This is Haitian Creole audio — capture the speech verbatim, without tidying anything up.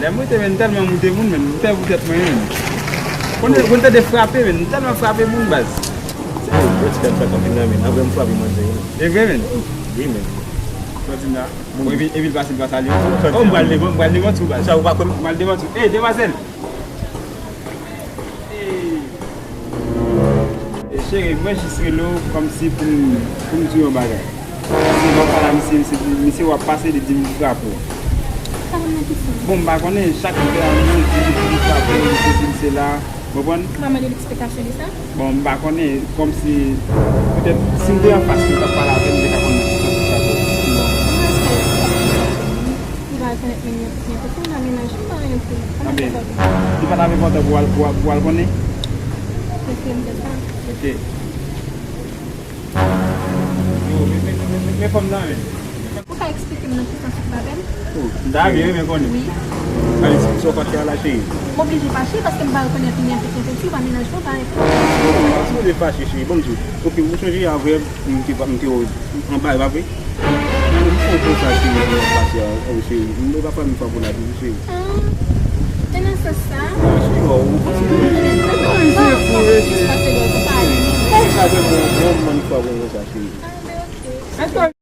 Lè m rete, men, m tèlman moute moun, men, m pè pou tèt mwen, men. Konn, konn tande frape, men, m tèlman frape moun, baz. Yo ti kal frape anpil nan men, apre m frape manzè yo. E vre, men? Wi, men. Sa w di m la? Bon, epi, epi l pase, l pa salye. Oh, m pral devan, m pral devan tou, baz. Sa ou pa kwè m? M pral devan tou. Ey, demwazèl! Ey! E cheri, mwen jis rele w kòmsi pou m, pou m di w yon bagay. Paske lè w pale a misye, misye, misye w ap pase, li di m li frape w. Sa konn nan ki sans? Bon, m pa konnen, chak lè a misye di li frape w, misye di m se la, w konprann? M a mande l eksplikasyon de sa. Bon, m pa konnen, kòmsi, petèt, si m te anfas li, m t ap pale avè l, m te ka konn nan ki sans li frape w. Bon, m respè l. Li va rekonèt men, men, men, pou m nan mennaj, m pa anyen pou li. Sa m ap fè? Li pa t ap enpòtan pou w al, pou w al, pou w al konnen? Prefere m fè sa. Ok. Yo, men, men, men, men, men fòm nan, men. Ou ka eksplike m nan ki sans ou frape m? Oh, m ta byen renmen konnen. Wi. Alèz, sa w fache a la, cheri? M oblije fache paske m pa rekonèt li, li enfekte, enfekte, li pa mennaj mwen, pa enfekte. Bon, m pa sipoze fache, cheri. Bon, m di w. Ok, ou sonje avè m te, m te anba, e pa vre? Ou fè w konsa, cheri, pou w ap pase a, oh, cheri. M pa fè m favou la, cheri. Ah, e nan sans sa? Ah, cheri, oh, ou panse ke, cheri. Bon, cheri, cheri. Sa fè bon, bon, bon, bon, fwa bon, konsa, cheri. Ah, ben, ok.